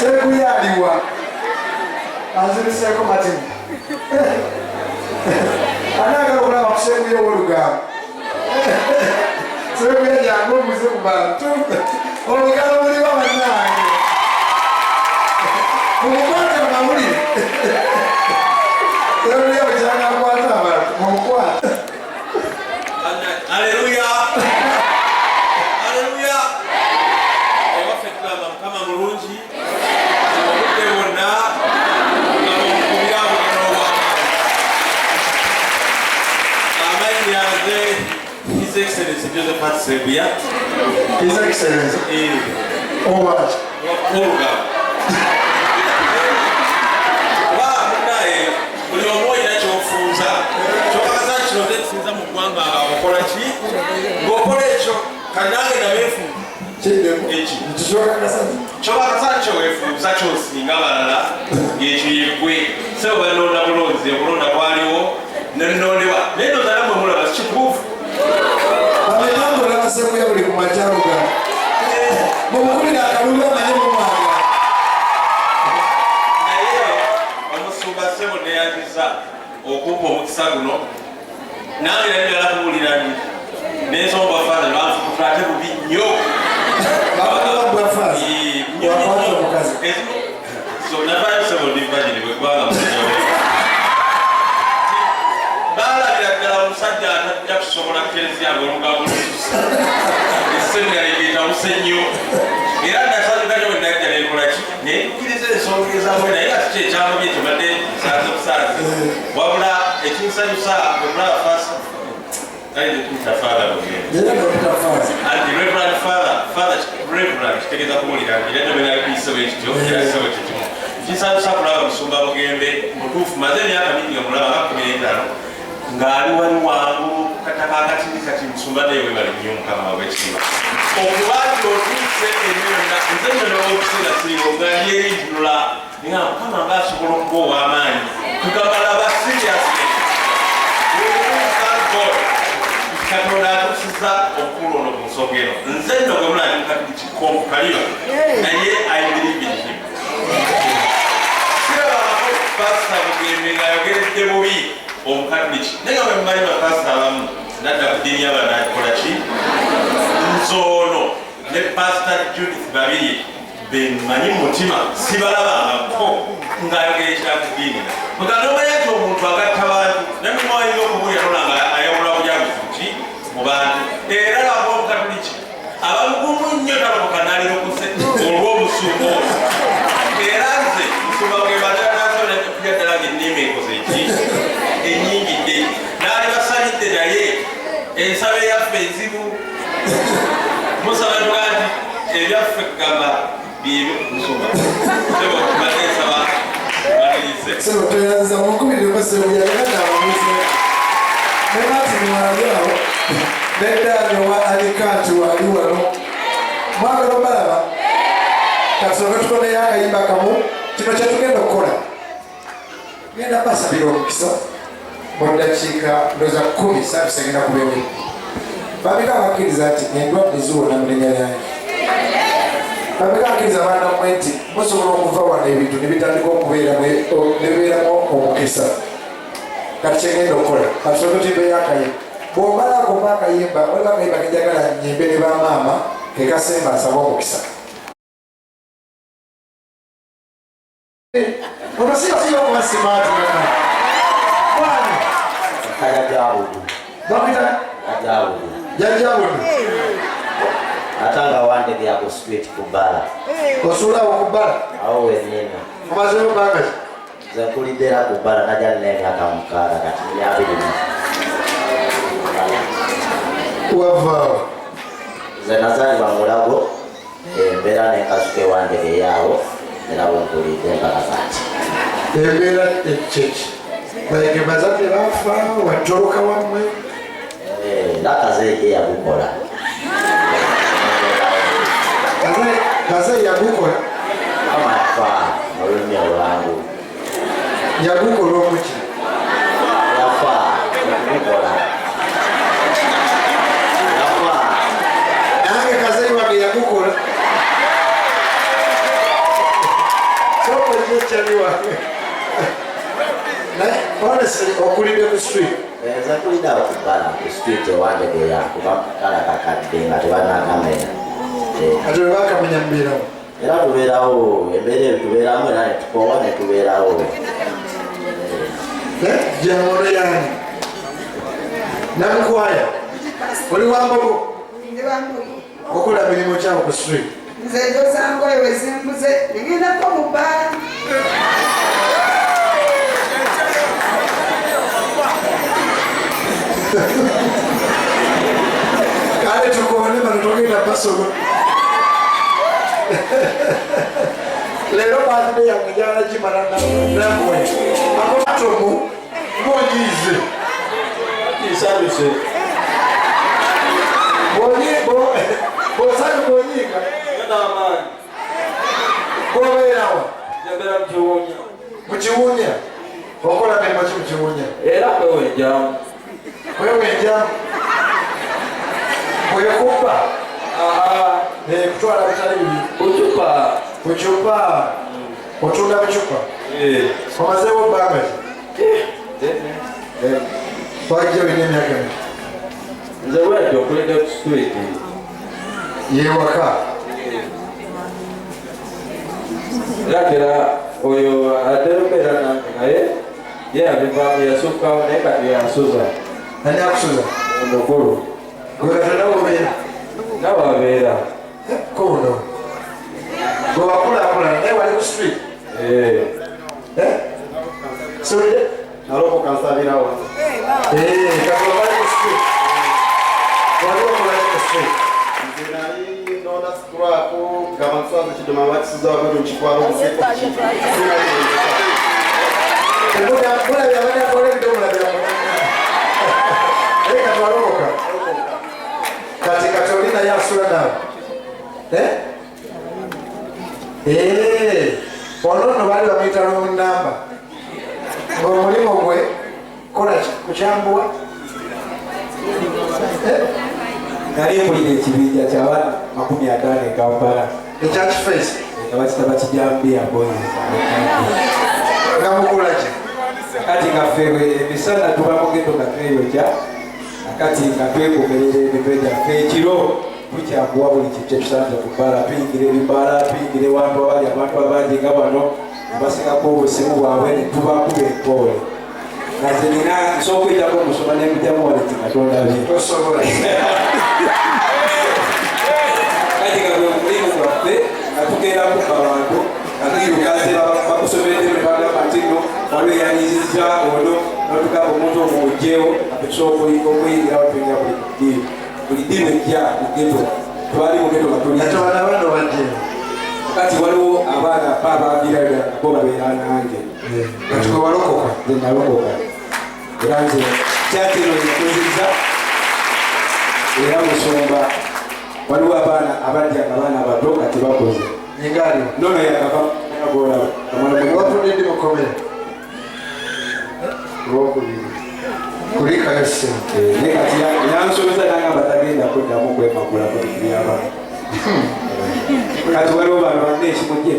Seguya aliwa? Anziriseeko Martin. Ani agala okulaba ku Seguya ow'olugambo? Seguya jangu obuuze ku bantu. Olugambo muliwa bannange? Mumukwate mumawulire. Seguya bukyanga akwata abantu, mumukwate. Aleluya, aleluya! Ewaffe tugamba Mukama mulungi obudde bwonna, nga mumukubira bugano obwamaanyi. Amannya nze His Excellency Josephat Seguya. His Excellency owaki? Olugambo oba munaye, buli omu olina kyofuuza kyokakasa kino nze kisinza mu ggwanga, nga okola ki ng'okola ekyo. Kati nange nabeefuuza. Kiddemu. Eki? Nti kyokakasa? Kyobakasa kyowefuuza kyosinga balala, ng'ekyo yeggwe sebo. Balonda bulonzi, okulonda kwaliwo nenondebwa, naye ndowooza nammwe mulaba si kituufu. Bameka olaba Seguya buli ku makya lugambo? Mumukubira akalulu, amanye mumwagala. Naye omusumba sebo, neyanziza okumpa omukisa guno. Nange nali njagala kuwulira nensonga father banfukuta ate bubi nnyo. Babakuba bwa father? Eh, nnyo. Wakwata Nnyo. omukazi? So navayo sebo, ndi virgin bwekubanga munyole. Balabira ddala omusajja atajja kusobola kereziya nga olugambo lususa eseminary etawuse nnyo. Era nasanyuka nyo bwe najja nekola ki nenkiriza ensonga ezamwe, naye nga kiki ekyamubye kyobadde nsanze busanze. Wabula ekinsanyusa bwekulaba first kale Father Bugembe. Era nokita father. Anti Reverend Father, Father Reverend kitegeeza kuwulira nti era tobera kuyisebo ekityo, era kisebo kyekimu. Kinsanyusa kulaba musumba Bugembe. Mutuufu, maze emyaka mingi nga mulaba nga 15 ng'ali wali wangu kataka akatini. Kati musumba naye webale nnyo, Mukama wabwekitiibwa, okuba nti otuuse eno yonna. Nze nno n'okusinga siriwo nga ndi eri ntunula nga Mukama ng'asobola okuba ow'amaanyi tugabalaba. Seriously, we really thank God Katonda atuusiza omukulu ono ku nsonga eno. Nze nno gwe mulandi mukatuliki konku kaliba, naye I believe in him. Sirabangako Pasita Bugembe ng'ayogeredde bubi omukatuliki, naye nga bwe mumanyi bapasita abamu nadda ku ddiini y'abanakola ki. Nze ono ne Pasita Judith Babirye bemmanyi mu mutima, sibalabangako ng'ayogera ekira ku ddiini. Muganomanya nti omuntu agatta bantu namumayinza okubuulira nola nga ayawula bujaguzi ki mu bantu. Era laba omukatuliki abamugumu nnyo talokoka n'alirokose olw'omusumba ono. Era nze musumba bwembatalya ddala ngaennimba ekoze eki enyingidde n'ali basabidde, naye ensaba eyaffe enzibu musaba tuga nti ebyaffe kugamba byebyo. Musumba sebo, mbadde nsaba malirize. Sebo, toyanza, munkubirireko Seguya era nababuze ne Martin wali awo ne Dani wa Alikanti wali wano. Mwagala obalaba? Kasooke tukoneyo akayimba kamu. Kino kyetugenda okukola, genda basabira omukisa mu ddakiika ndoza 10. Service egenda kubeewo. Babika abakkiriza nti endwadde ziwona mu linnya lyange? Babika abakkiriza bannammwe nti musobola okuva wano ebintu ne bitandika okubeeramu ne bibeeramu omukisa? Kati kyegenda okukola, kasooke tuyimbeyo akayimba. Bw'omala akupa akayimba, waliwo akayimba kenjagala nyimbe ne bamaama kekasemba nsaba omukisa. Ono si yasinga okuba smart bana bwana. Jajja Budu. Bamwita? Jajja Budu. Jajja Budu. Ate nga wandegera ku street ku bbala. Osuulawo ku bbala? Awo wennyini. Omazeyo bbanga ki? Nze nkulidde era ku bbala, najja nina emyaka 6, kati nina 20. Wavaawo? Nze nazaalibwa Mulago, embeera n'enkazuka ewandegeyo awo, era bwe nkulidde mpaka kati. Embeera kyeki? Like bazadde bafa, watoloka wammwe? Era kazeeke yagukola. Kaze yagukola? Mama yafa mu lulimi olwangu. Yagukola omuki? Yafa okugukola, yafa. Nange kazeyi wange yagukola. Nnyo kyali wange. Naye honestly okulidde ku street? Nze nkulidde awo ku bbala ku street ewandegeya, kuba kala kakadde nga tebannakamenya. Kati bwe bakamenya mubeerawo? Era tubeerawo, embeera eyo tubeeramu, era netukoowa netubeerawo. Jangono yani Namukwaya, oli wambogo? Ndi wambogo. Okola mirimu kyawo ku street? Nze njoza ngoye, wezimbuze negendako mu bbaala. Kale tukone bano, togenda basobo. Leero birthday yange njagala gimala nammwe. Akotomu ng'onyiize. Nsanyuse. Bw'osanyuka onyiiga. N'amaanyi. Gobeerawa? Njagala mukiwunya. Mukiwunya? Okola mirimu ki mukiwunya? Era kwewenjamu. Kwewenjamu, kwekubba, kutwala bitali bibi? Bucupa. Bucupa. Otunda bucupa? Omazeewo bbanga ki? Wajja olina emyaka emeka? Nze bwentyo okulidde ku street. Yewaka? Era tera oyo atera okubeera nange, naye ye abivaamu, yasukkawo, naye kati yansuza. Ani akusuza? Omukulu. Gwe Katonda wobeera? Nawe abeera. Kono gwe wakulaakulana naye wali ku street? Siwulire. Nalokoka, nsabirawo. Kati wali ku street, wali okolaki ku street? Nze nali nonda scrap nga bansaza kidoma bakisuza wabweru, nkitwala omuseko. Mulabye abadde atwala ebidomola byammwe, naye kati walokoka. Kati oli naye asula naawe? Ono nno baali bamuyita wrong number, ng'omulimu gwe kola kukyambuwa. Nali mpulira ekibinja ky'abaana 50 e Kampala. Ekya Kifeesi? Nga bakita bakijambiya boys. Nga mukola ki? Kati nga ffe emisana tuba mu ghetto nga tweyokya, kati nga twekomerera emitwe gyaffe, ekiro tukyakuwa buli kintu kyetusanze ku bbala, tuyingira ebibaala, tuyingira ewantu awali abantu abangi nga bano basigako obusimu bwabwe ne tubakuba enkoole. Nga nze nina nsobola okuyitako omusoma nempitamu waleti nga tondabye. Tosobola. Kati nga gwe mulimu gwaffe, nga tugenda kubba abantu nga tuyiruka, ze bakusomeredde ne bagamba nti nno waliwo eyanyiziza ono, notugamba omuntu omwo oggyewo, nga tusobola okuyingirawo, tuyingira buli ddiiru, buli ddiiru ejja mu ghetto. Twali mu ghetto nga tuli. Kati bano abaana obajjeewo? Kati waliwo abaana baabambirayo ddala nga bo babeera nange. Kati gwe walokoka? Nze nalokoka, era nze kyatino nkuziza era musumba. Waliwo abaana abajja nga baana bato kati bakoze. Nyingaaliwo? Nono yakava golaba. Wafudde ddi mukomera? Lwokubiri. Kulikayo ssimu. Naye kati yansuubiza nangamba tagenda kuddamu kwemakula ku bintu by'abaana. Kati waliwo bano banne ekimujje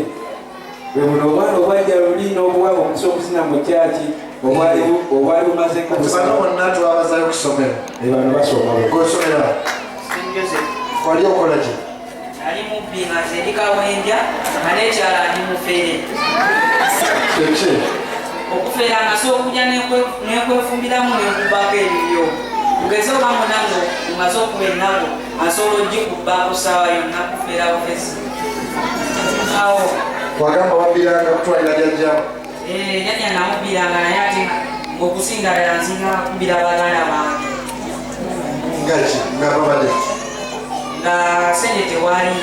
bwe buno obwana obwajja luli n'obuwaba omusa okusina mu kyaki obwali bumazeko. Kati bano bonna twabazayo kusomero? Bano basoma. Gosomera? St. Joseph. Wali okola ki? Nali mubbi, nga nze ndi kawenja, nga n'ekyala ndi mufere. Kyeki? Okufera nga sobola okujja nenkwefumbiramu nenkubako ebibyo. Tugeze oba munange omaze okuba ennaku, asobola ogikubba ku ssaawa yonna, kufera bufezi awo. Wagamba wabbiranga kutwalira jjajjawo? Jjajja namubbiranga, naye ate ng'okusinga ddala nsinga kubbira baganda bange. Ngaki nga babadde? Nga sente tewali,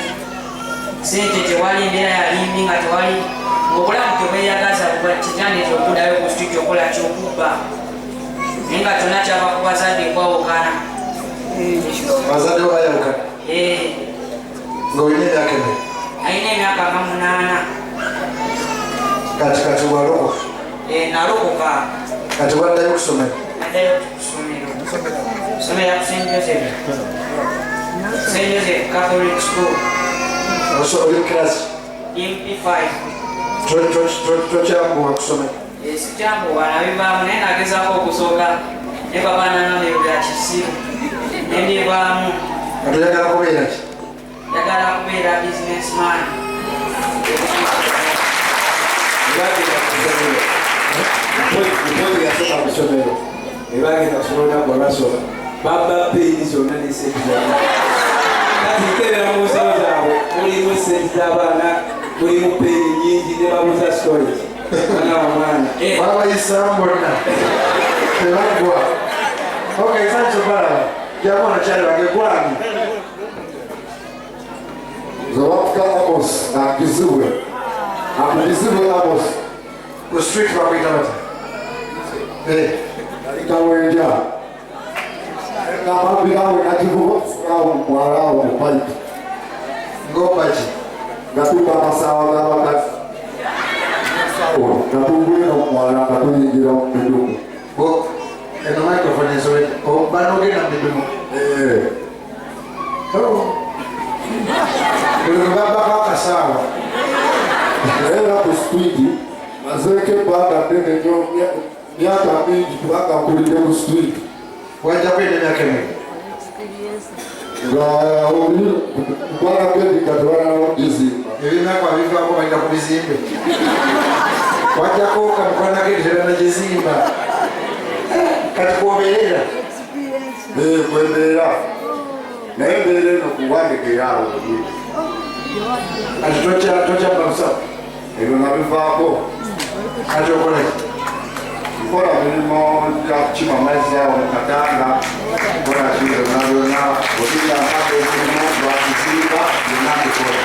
sente tewali, embeera yali mbi, nga tewali, ng'obulamu tebweyagaza, kitandika okuddayo ku street okola kyokubba, naye nga kyonna kyava ku bazadde kwawukana. Bazadde bo bayawukana? Eh. Ng'olina emyaka emeka? Alina emyaka nga 8. Kati walokoka? Nalokoka. Kati waddayo okusomero? Naddayo ku ssomero, somera ku St. Joseph, St. Joseph Catholic School. Oli mu kirasi? MP5. Tokyanguwa kusoma? Sikyanguwa, nabivaamu, naye nagezaako okusooka ne papa nangamba ebyo bya kisiru, nembivaamu. Nga toyagala kubeera ki? Njagala kubeera businessman. Bagenda ku ssomero, mpozi yasoma ku ssomero, ebagenda kusoma olunaku olwasoma babba peeni zonna ne sente zonna. Kati nkebera mu nsawo zaabwe, mulimu sente z'abaana, mulimu peeni nyingi, ne babuuza storage mwana wa mwana. Babayisaamu bonna tebaggwa. Okay, sancho balaba jamu onakyali wange gwange. Zawafuka Amos akizibwe, akizibwe Amos. Ku street bakuyita bata? Kawenja nababirawe nakivuba awo mwala awo mu pipe. Ng'obaki? Nga tuba amasawa g'abakazi nga tugulira mu mwala nga tuyingira mu midumu. Eno microphone esobedde banogenda mu midumu? Buli lwe babbako akasaawa. Era ku street mazeeko ebbanga ddene nnyo, myaka mingi, kubanga nkulidde ku street. Wajja kwenda emyaka emeka? Nga oli kubanga gedi nga tebalalawo gizimba. Ebinaku abivaako balina ku bizimbe. Wajjako kamukwano gedi tebanagizimba. Kati kwobeerera? Kwembeera, naye embeera eno kuwandika awo. Kati tokyabba musawo? Ebyo nabivaako. Kati okola ki? Nkola mirimu gya kukima mazzi awo mu Katanga, nkola ki byonna byonna, otuyambako emirimu lwakuzimba byonna mbikola,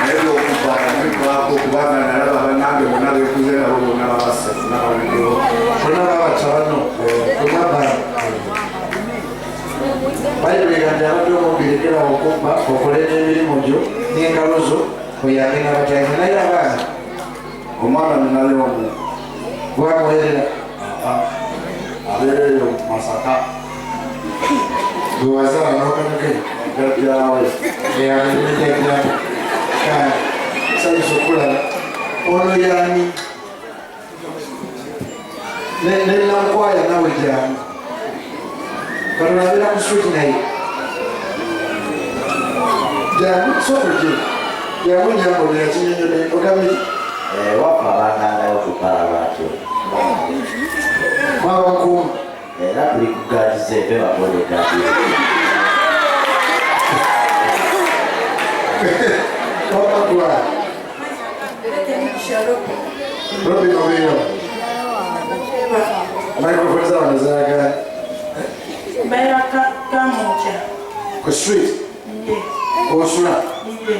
naye byokubba nabivaako kubanga nalaba bannange bonna bekuze nabo bonna babasse nabawuliddewo. Bonna babatta banno bonna. Bayibuli egamba nti abadde omubbi lekerawo okubba, okole n'emirimu gyo n'engalo zo oyambe n'abatalina. Naye abaana? Omwana ninayo omu. Gwamuweerera? Abeera eyo Masaka. Gwe wazaala n'okanuke? Jjajjaawe. Jjajjaawe. Sanyusa okulaba. Ono y'ani? Ne Nankwaya nawe gy'ani? Katonda abeera ku street naye. Jangu, sooka ojje. Jangu nyambulira kinyonyola ogambye ki? Waffe abangangayo ku bbala lwakyo. Mwaba nkuuma. Era tuli ku gaadi z'empe bakola egaadi. Wamma gwa. Robin obeera. Microphone z'abantu zaagala. Mbeera Kamwokya. Ku street? Ye. Osula? Ye.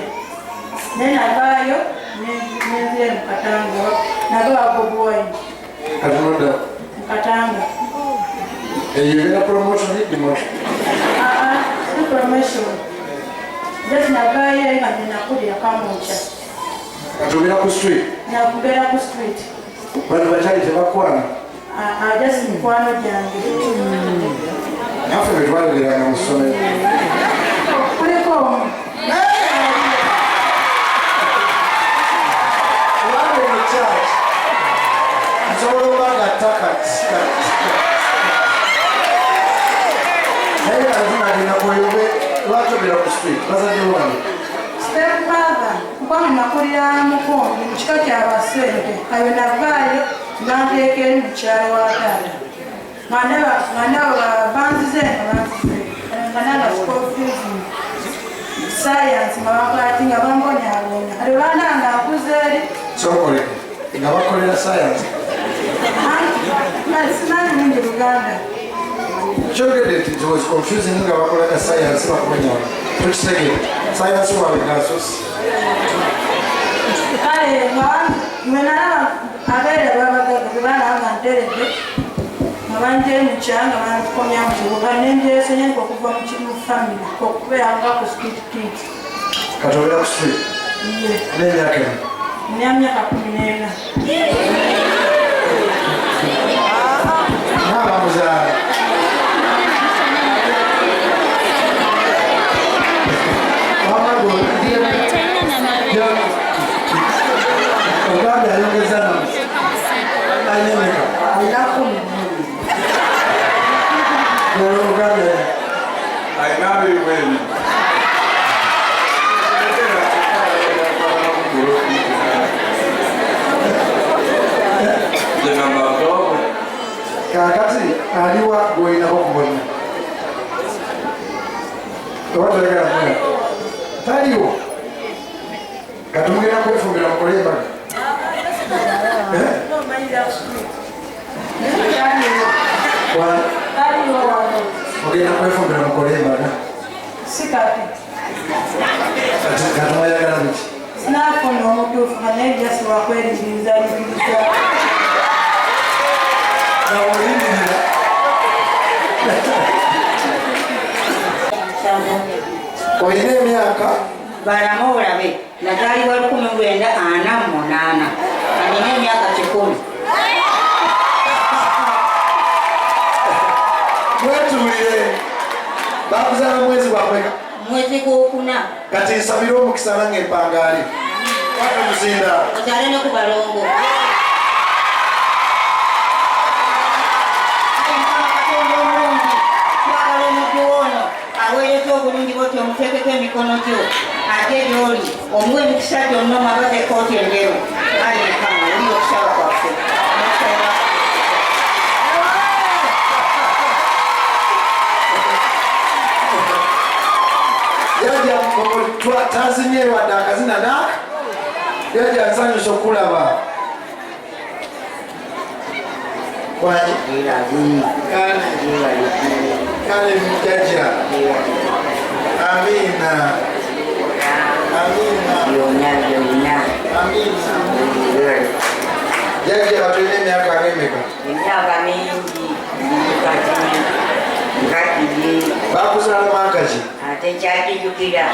Naye navaayo nenzira mu Katanga. Nava wa Bobi Wine. Kati nodda? Mu Katanga. Eyo ebeera promotion demotion? Si promotion. Just navaayo nga nze nakulira Kamwokya. Kati obeera ku street? Nakubeera ku street. Bano bakyali tebakwana? Just mikwano gyange. Naffe bwe twayogeranga mu ssomero. Kuliko omu. Wange mu church. Nsobola okuba nga ttaka. Naye nga tunagenda kweyobe, lwaki obeera ku street? Bazadde bo bano? Step mother, mukwano nakulira Mukonge mu kika kya Basente. Ayo navaayo banteeka eri mu kyalo wa taata. Nga ndaba banzize nga banzize. Nga ndaba school fees, science nga bakola ki nga bambonyaabonya. Kati baana nga nkuze eri. Sookoleke nga bakolera science. Anti simanyi bulungi Luganda. Kyogedde nti it was confusing nga bakola ka science bakubonyabonya. Tukitegedde. Science waabwe ng'asusse. Kale nga mwe nalaba abeere babagaga bwe balaba nga nteredde nga banjeyo mu kyalo nga bankomya mu kibuga ne njesenyenka okuva mu family okubeera nga ku street kids. Kati obeera ku street? Ye. N'emyaka emeka? Nina myaka 14. Maama muzaala. Mama gwe. Agambye ayongeza namu. Alina emeka? Alina 12. Ogambye alina 22. Kakati aliwa gwolinako ku bonna oba toyagala kumulaba taliwo kati mugenda kwefumbira mukole embaga. Mugenda kwefumbira mukole embaga. Si kati. Kati mwayagala biki? Sinafuna omutuufu nga naye jasi wakwerigiriza ligiriza. Olina emyaka? Balamu olabe, nazaalibwa 1948, nina emyaka 100. Wetuulire. Bakuzaala mwezi gwa Mwezi gwokuna. Kati nsabire omukisa nange empangaali. Kwata omuzinda. Ozaale ne ku balongo. Twagala omuddu ono aweereza obulungi bw'otyo omuteekeko emikono gyo ate gy'oli omuwe emikisa gyonna omwabaza ekkooti enjeru. Ayi Mukama, wulira okusaba kwaffe. Jjajja tazinye wadde akazina naaka. Jjajja nsanyusa okulaba. Kale jjajja. Amiina. Amiina. Amiina. Jjajja batulina emyaka ng'emeka? Emyaka mingi. Nkati. Bakuzaala mwaka ki? Ate nkyakijjukira.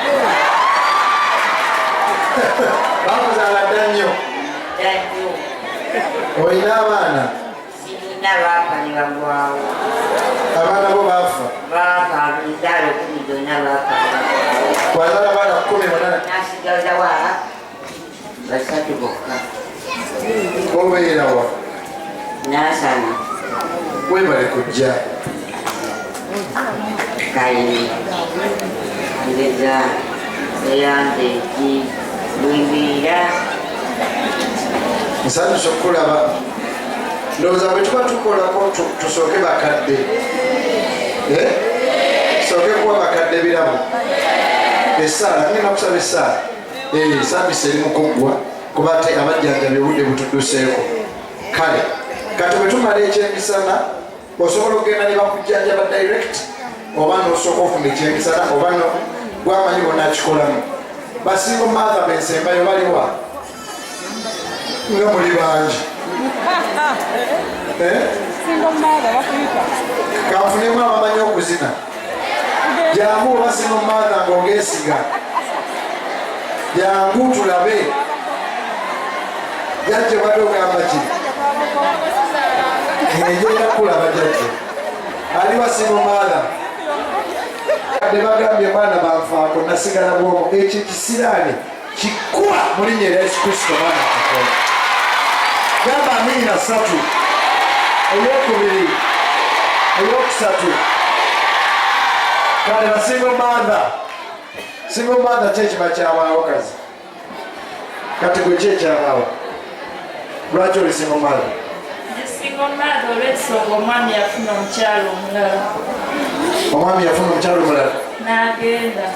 Bakuzaala dda nnyo. Dda nnyo. Olina abaana? Sirina, baafa ne bagwawo. Abaana bo baafa? Baafa, emizaalo 10 gyonna baafa. Wazaala abaana 18? Nasigaza wa 3 bokka. Obeera wa? Nansana. Weebale kujja. Kale ngeza eyanze ki bwimbiira. Nsanyusa okukulaba. Ndowooza bwe tuba tukolako tusooke bakadde. Tusooke kuwa bakadde birabo. Essaala, ngenda kusaba essaala. Saabisi eri mu kuggwa kuba ate abajjanjabi obudde butudduseeko. Kale, kati bwe tumala ekyemisana osobola okugenda ne bakujjanjaba direct oba n'osooka ofuna ekyemisana oba gwamanyi bonnakikolamu. Basingo mother bensembayo baliwa nga muli bangi. Kanfunemu abamanyi okuzina. Jangu oba single mother ng'ongeesiga. Jangu tulabe. Jjajja obadde ogamba ki? Ngenda kulaba jjajja. Aliwa single mother? Kadde bagambye mwana banfaako nasigala bw'omu. Ekyo kisiraani kikuba mu linnya erya Yesu Kristo mwana Katonda. Gamba amiina 3. Ey'okubiri. Ey'okusatu. Kale ba single mother. Single mother kye kiba kyabaawo kazi. Kati gwe ki ekyabaawo? Lwaki oli single mother? Ndi single mother olw'ensonga omwami yafuna omukyala omulala. Omwami yafuna omukyala omulala? N'agenda.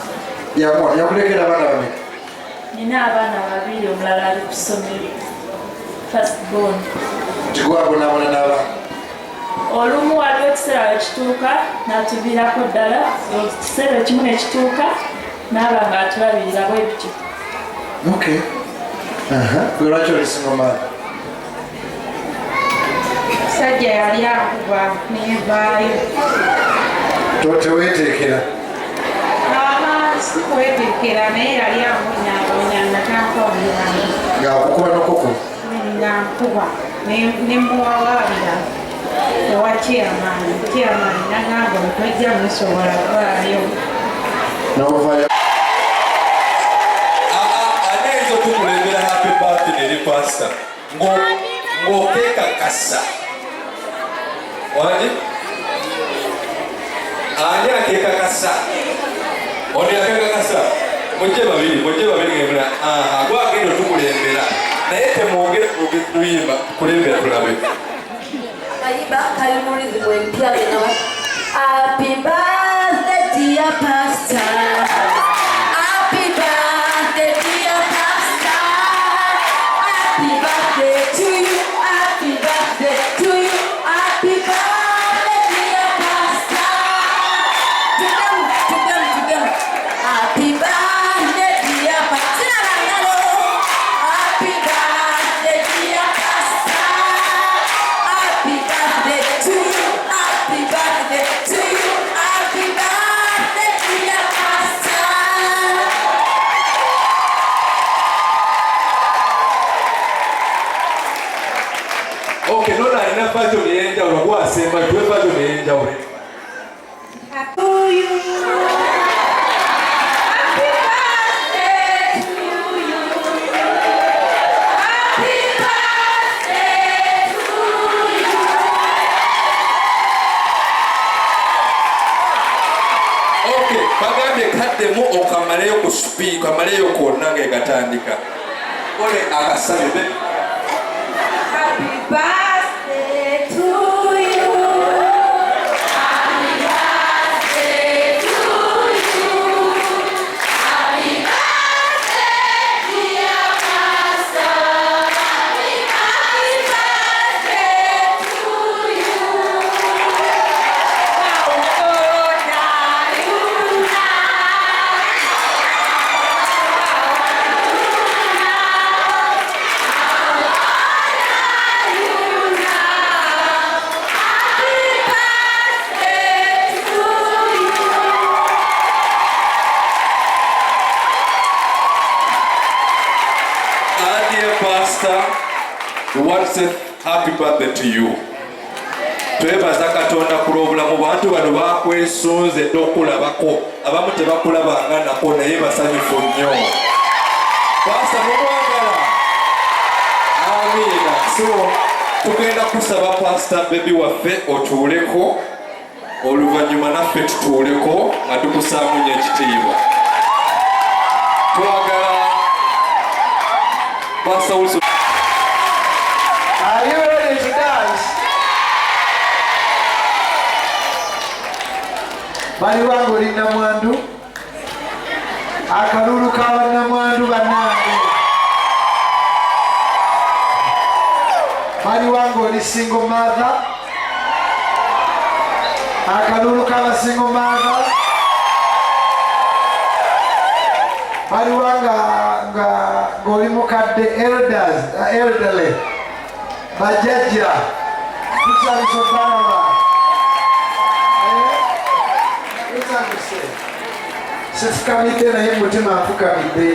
Yakulekera abaana bameka? Nina abaana 2, omulala ali ku ssomero. First born. Tigwabonaabona n'abaana? Olumu waliwo ekiseera we kituuka n'atuviirako ddala, ekiseera ekimu ne kituuka n'aba ng'atulabirira bwe bityo. Okay. Gwe lwaki oli single mother? Omusajja yali akuba nevaayo. Teweeteekera? Si kweteekera naye yali ambonyaabonya nga tampa obuyambi. Ng'akukuba n'okukuba? Nga nkuba ne muwawaabira ewa chairman. Chairman n'agamba tojja musobola vaayo. N'ovaayo. Ani ayinza okukulembera happy birthday eri pastor? Ng'okeekakasa wani ani akeekakasa ono yakeekakasa mujje babiri mujje babiri ngemula aha gwagenda otukulembera naye temwogere luyimba kulembera tulabe akayimba kali mu rhythm empya gena. Happy birthday dear pastor, happy birthday dear pastor, happy birthday to you, happy birthday to you, happy birthday dear pastor. To them, to them, to them. Happy birthday dear pastor, happy birthday dear pastor, happy birthday to you, happy birthday to you, happy birthday dear pastor. Okay, nona alina version ey'enjawulo gwasemba tuwe version ey'enjawulo. To you. Happy birthday to you. Happy birthday to you. Okay, bagambye kaddemu okamaleyo ku speaker, kamaleyo konna ng'egatandika. Ole akasabe be. Happy birthday to you. Happy birthday to you. Happy birthday, dear pastor. Happy birthday to you. How old are you now? Happy birthday to you. Our dear pastor, we want to say happy birthday to you. Twebaza Katonda ku lw'obulamu bantu bano bakwesunze dda okulabako abamu tebakulabanga nako naye basanyufu nnyo. Pastor mumwagala? Amiina. So tugenda kusaba Pastor baby waffe otuuleko oluvannyuma naffe tutuuleko nga tukusaamu nnyo ekitiibwa. Twagala Pastor Wilson. Are you ready to dance? Bali wange oli namwandu, akalulu ka bannamwandu bannange. Bali wange oli single mother, akalulu ka ba single mother. Bali wange nga ng'oli mukadde elders, elderly, bajjajja, tusanyuse obalaba. Tusanyuse. Sifukamidde naye mutima nfukamidde.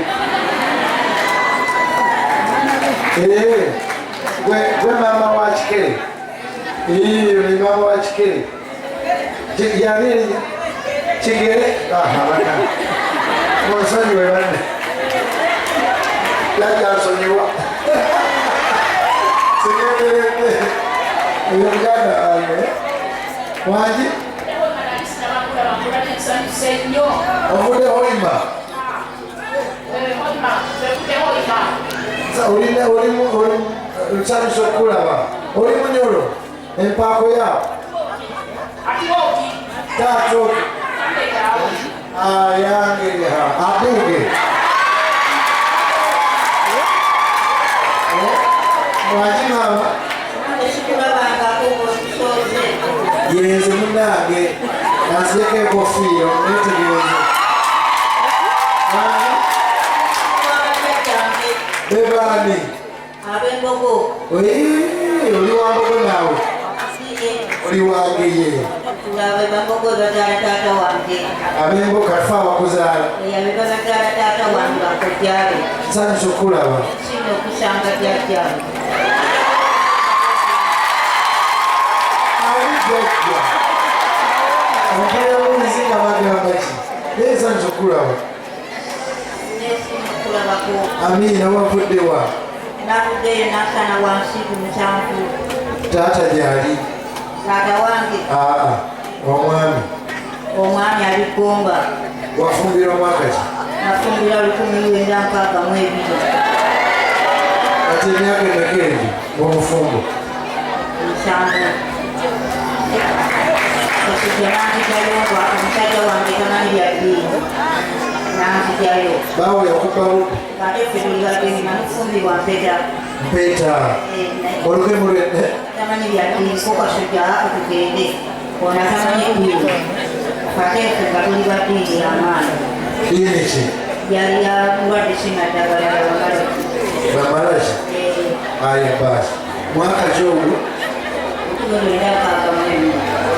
Gwe maama wa kikere. Oli maama wa kikere. Yabiri kigere aha bana. Munsonyiwe banne. Jjajja nsonyiwa. Sigenderedde. Oyo muganda wange. Wangi? Ovudde Hoima. Nsanyuse okukulaba. Oli munyolo. Empaako yaawo. Taata yange abuge. Wangi maama? Yenze munnange. Nanzireko enkofiira oneetegereze. Bebaani? Ab'embogo. Oli wa mbogo naawe? Oli wangeye. Ab'embogo bazaala taata wange. Ab'embogo kafe abakuzaala. Abe bazaala taata wange bakojja be. Nsanyuse okulaba. Nsiima okusanga jjajjange. Ali jjajja. Omukazi w'omuzi nga bagamba ki? Naye nsanyuse okulaba. Nesiima okulabako. Amiina, wavudde wa? Navuddeyo nasana wansi ku 7. Taata gyali? Taata wange. Aa, omwami. Omwami ali Ggomba. Wafumbirwa mwaka ki? Nafumbirwa 1962. Kati emyaka emeka egyo ng'omufumbo? 7. Kasujja nanzigyayo nga omusajja wange tamanyi bya ddiini. Nanzigyayo. Baawo yakuba budde? Ate ffe tuli bagenyi namufumbirwa mpeta. Mpeta. Olukemi lwe? Tamanyi bya ddiini ko Kasujja ako tugende. Ono tamanyi ddiini. Ate ffe nga tuli ba ddiini y'amaanyi. Ddiini ki? Yali ya mulwadde sinnaddagala ya Bamalaki. Bamalaki? Aye baasi. Mwaka ki ogwo? 1964.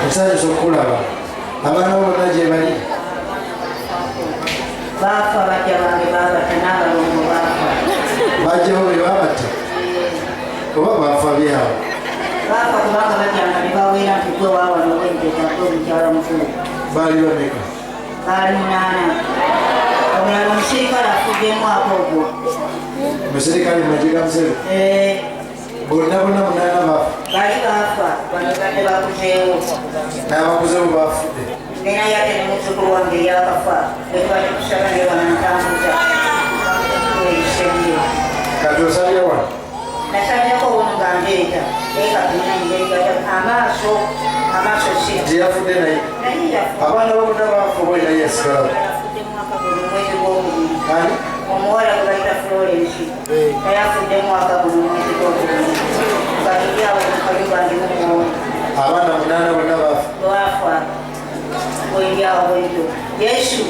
Nsanyusa okukulaba. Abaana bo bonna gye bali? Baafa, bajja bange baabatta n'abalongo baafa. Bajjawo be baabatta? Oba baafa byabwe? Baafa kubanga bajjanga ne baweera nti gwe waawano ow'empeta gwe mukyala mukulu. Baali bameka? Baali 8. Omulala omusirikale afuddemu ako ogwo. Omusirikale mu magye ga Museveni? Bonna bonna 8 baafa? Bali baafa, bano banne bakuzeewo. N'abakuzeewo baafudde? Naye ate ne muzzukulu wange eyakafa bwe tubadde tusaba naye wano ntambuza. Ebisemyo. Kati osabye wano? Nasabyeko wano nga ndeeta naye kati nina amaaso amaaso si. Teyafudde naye? Naye yafudde. Abaana bo bonna baafa oba naye yasigalawo? Yafudde mwaka guno mwezi gw'okubiri. Ani? Omuwala gwe bayita Florence. Naye afudde mwaka guno mwezi gw'okubiri. Nga tuli awo mu kayumba ndimu mwoyo. Abaana 8 bonna baafa? Baafa. Bwendi awo bwentyo. Yesu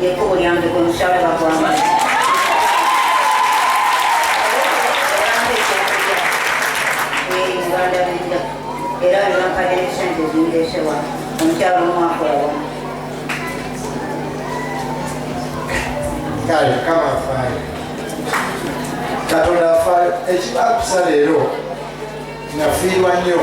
yekkubo lyange gwe musalaba gwange. Era bampadde n'essente zindeese wano. Omukyala omu akola wano. Kale Mukama afaayo. Katonda afaayo. Ekibakusa leero nafiirwa nnyo.